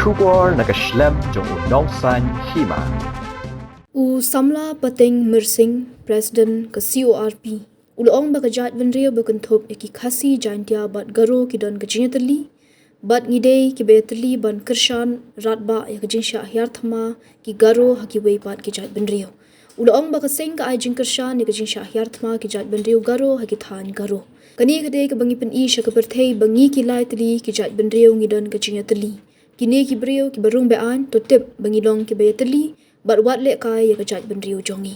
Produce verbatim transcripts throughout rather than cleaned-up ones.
Khubor na ka shlem jong u Nongsaiñ Hima. U Samla Pateng Myrsing, President ka C O R P, u la ong ba ka jaitbynriew ba kynthup ïa ki Khasi, Jaintia bad Garo ki don ka jingïatylli, bad ngi dei kiba ïatylli ban kyrshan radbah ïa ka jingshah hiar thma ki Garo ha kiwei pat ki jaitbynriew. U la ong ba ka seng ka ai jingkyrshan ïa ka jingshah hiar thma ki jaitbynriew Garo ha ki thaiñ Garo. Kane ka dei kaba ngi pyni sha ka pyrthei ba ngi ki lai tylli ki jaitbynriew ngi don ka jingïatylli. Kine ki briew kiba rung be-aiñ, to tip ba ngi long kiba ïatylli bad wad lehkai ïa ka jaitbynriew jong ngi.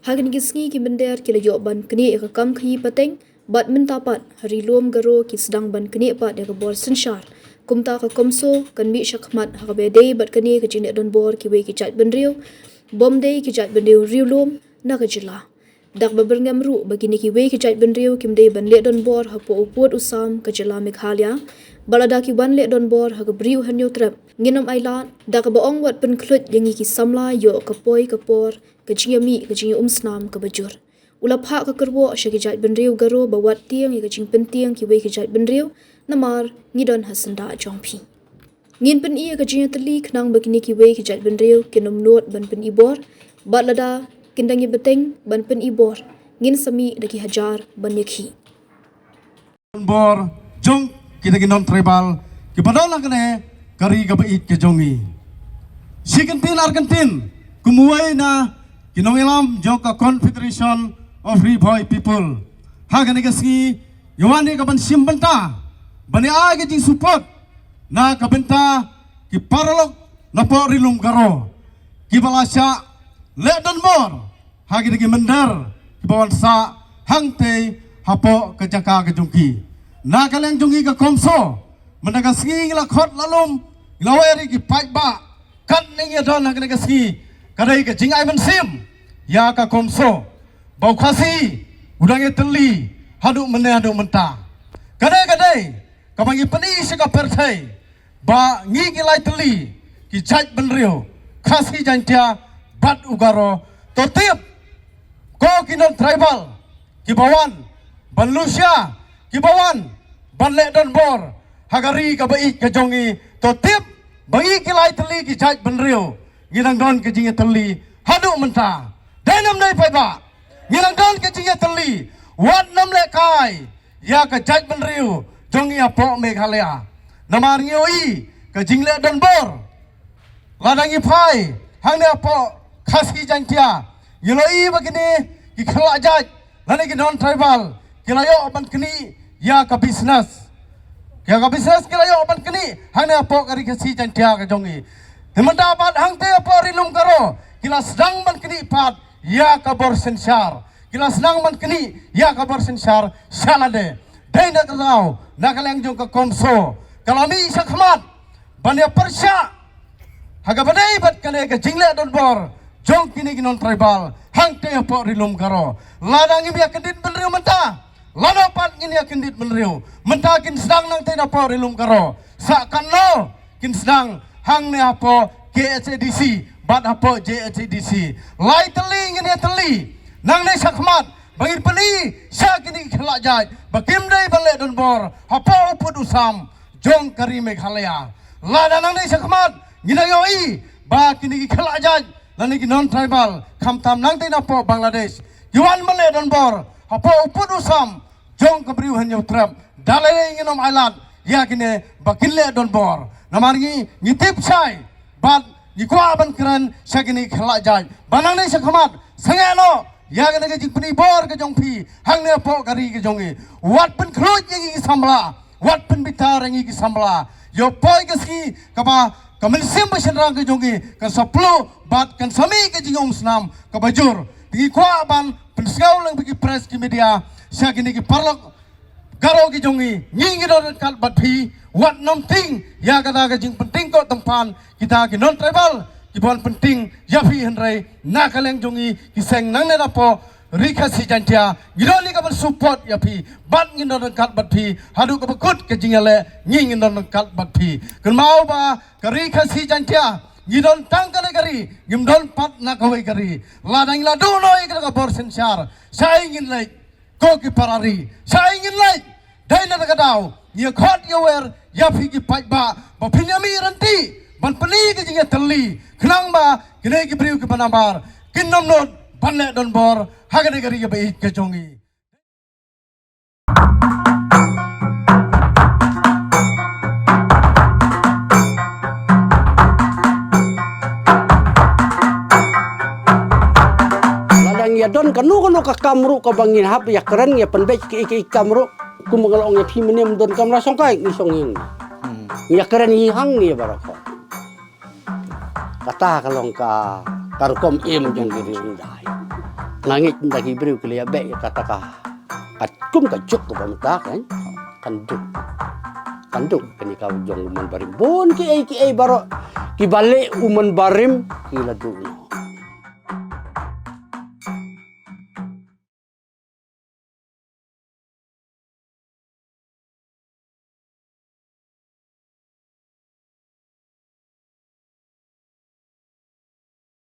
Ha kine ki sngi ki mynder ki la ïoh ban knieh ïa ka kam khaïi pateng, bad mynta pat ha Ri Lum Garo ki sdang ban knieh pat ïa ka bor synshar. Kumta ka CoMSO kan mih shakhmat ha kaba ïadei bad kane ka jingleh donbor kiwei ki jaitbynriew, bym dei ki jaitbynriew riewlum na ka jylla. Da kaba byrngem ruh ba kine kiwei ki jaitbynriew kim dei ban leh donbor hapoh u pud u sam ka jylla Meghalaya, bad lada ki wan leh donbor ha ka Bri u Hynñiewtrep, ngin ym ailad. Da kaba ong wat pynkhluit ïa ngi ki samla ïoh ka poi ka por ka jingïamih ka jingïaumsnam kaba jur. U la phah ka kyrwoh sha ki jaitbynriew Garo ba wat tieng ïa ka jingpyntieng kiwei ki jaitbynriew, namar ngi don ha syndah jong phi. Ngin pyni ïa ka jingïatylli khnang ba kine kiwei ki jaitbynriew kin ym nud ban pyni bor, bad lada kin dang ïa bteng ban pyni bor, ngin sa mih da ki hajar ban ïakhih. Bor jong kita ki non-tribal kiba don ha kane ka ri kaba ïeit ka jong ngi. Shi kyntien ar kyntien, kum uwei na ki nongïalam jong ka Confederation of Ri Bhoi People, ha kane ka sngi ngi wan ïa ka ban shim bynta ban ïa ai ka jingsupport na ka bynta ki paralok napoh Ri Lum Garo kiba la shah leh donbor ha kita ki mynder kiba wan sah hangtei hapoh ka jaka ka jong ki. Na ka liang jong ngi ka CoMSO, mynta ka sngi ngi la khot la lum, ngi la wad ïa ki paidbah, katne ngi don ha kane ka sngi, ka dei ka jingai mynsiem ïa ka CoMSO ba u Khasi u dang ïatylli haduh mynne haduh mynta. Ka dei, ka dei kaba ngi pyni sha ka pyrthei ba ngi ki lai tylli ki jaitbynriew Khasi, Jaintia bad u Garo, to tip, ko ki non-tribal kiba wan ban lushia, kiba wan ban leh donbor ha ka ri kaba ïeit ka jong ngi, to tip ba ngi ki lai tylli ki jaitbynriew ngi dang don ka jingïatylli haduh mynta. Dei ne ym dei paidbah? Ngi dang don ka jingïatylli. Wat nym lehkai ïa ka jaitbynriew jong ngi hapoh Meghalaya. Namar ngi ïohi ka jingleh donbor, lada ngi phai hangne hapoh Khasi, Jaintia, ngi la ïohi ba kine ki khyllajait lane ki non-tribal ki la ïoh ban knieh ïa ka business. Ïa ka business ki la ïoh ban knieh hangne hapoh ka ri Khasi, Jaintia ka jong ngi. Te mynta pat hangtei hapoh Ri Lum Garo ki la sdang ban knieh pat ïa ka bor synshar. Ki la sdang ban knieh ïa ka bor synshar sha lade. Dei na ka daw na ka liang jong ka CoMSO ka la mih shakhmat ban ïa pyrshah ha kaba dei bad kane ka jingleh donbor jong kine ki non-tribal hangtei hapoh Ri Lum Garo. Lada ngim ïa kyndit bynriew mynta, lano pat ngin ïa kyndit bynriew? Mynta kin sdang nangtei napoh Ri Lum Garo, sa katno kin sdang hangne hapoh K H A D C bad hapoh J H A D C. Lai tylli ngin ïa tylli nangne shakhmat ba ngin pyni sha kine ki khyllajait ba kim dei ban leh donbor hapoh u pud u sam jong ka ri Meghalaya. Lada nangne shakhmat ngi dang ïohi ba kine ki khyllajait lane ki non-tribal, khamtam nangtei napoh Bangladesh, ki wan ban leh donbor hapoh u pud u sam jong ka Bri u Hynñiewtrep, da lei lei ngin ym ailad ïa kine ba kin leh donbor. Namar ngi, ngi tip shai bad ngi kwah ban kren sha kine ki khyllajait ba nangne shakhmat sangeh noh ïa kane ka jingpyni bor ka jong phi hangne hapoh ka ri ka jong ngi. Wat pynkhluit ïa ngi ki samla, wat pynbitar ïa ngi ki samla. Ïoh poi ka sngi kaba ka mynsiem ba shynrang ka jong ngi kan sa pluh bad kan sa mih ka jingïaumsnam kaba jur. Te ngi kwah ban pynsngew lang bad ki press, ki media, sha kine ki paralok Garo ki jong ngi, ngi ngi don ryngkat bad phi. Wat nym tieng ïa kata ka jingpyntieng koh tympan kita ki non-tribal kiba wan pyntieng ïa phi, hynrei na ka liang jong ngi ki seng nangne napoh ri Khasi Jaintia, ngi don ïa ka ban support ïa phi bad ngi don ryngkat bad phi haduh kaba kut ka jingïaleh. Ngi ngi don ryngkat bad phi. Kynmaw ba ka ri Khasi Jaintia ngi don tang kane ka ri, ngim don pat na kawei ka ri. Lada ngi la duh noh ïa kata ka bor synshar, shaei ngin leit? Ko ki para ri, shaei ngin leit? Dei na kata ka daw ngi ïa khot ïa wer ïa phi ki paidbah ba phin ïa mih ryntih ban pyni ka jingïatylli, khnang ba kine ki briew kiba nabar kin ym nud ban leh donbor ha kane ka ri kaba ïeit ka jong ngi. Lada ngi ïa don kano kano ka kam ruh kaba ngin hap ïa kren ïa pynbeit kiei kiei kam ruh, kum nga la ong ïa phi mynne, ym don kam la shong kai, ngi shong ïing. Hmm. Ngi ïa kren ïing hang ngi baroh. Kata ka long ka, ka rukom im jong ki riewhyndai. Nga ngeit ynda ki briew ki la ïa beh ïa kata ka, ka kum ka juk kaba mynta kan, kan duk. Kan duk kane ka jong u Mon Barim. Bun kiei kiei baroh kiba leh u Mon Barim ki la duh ïa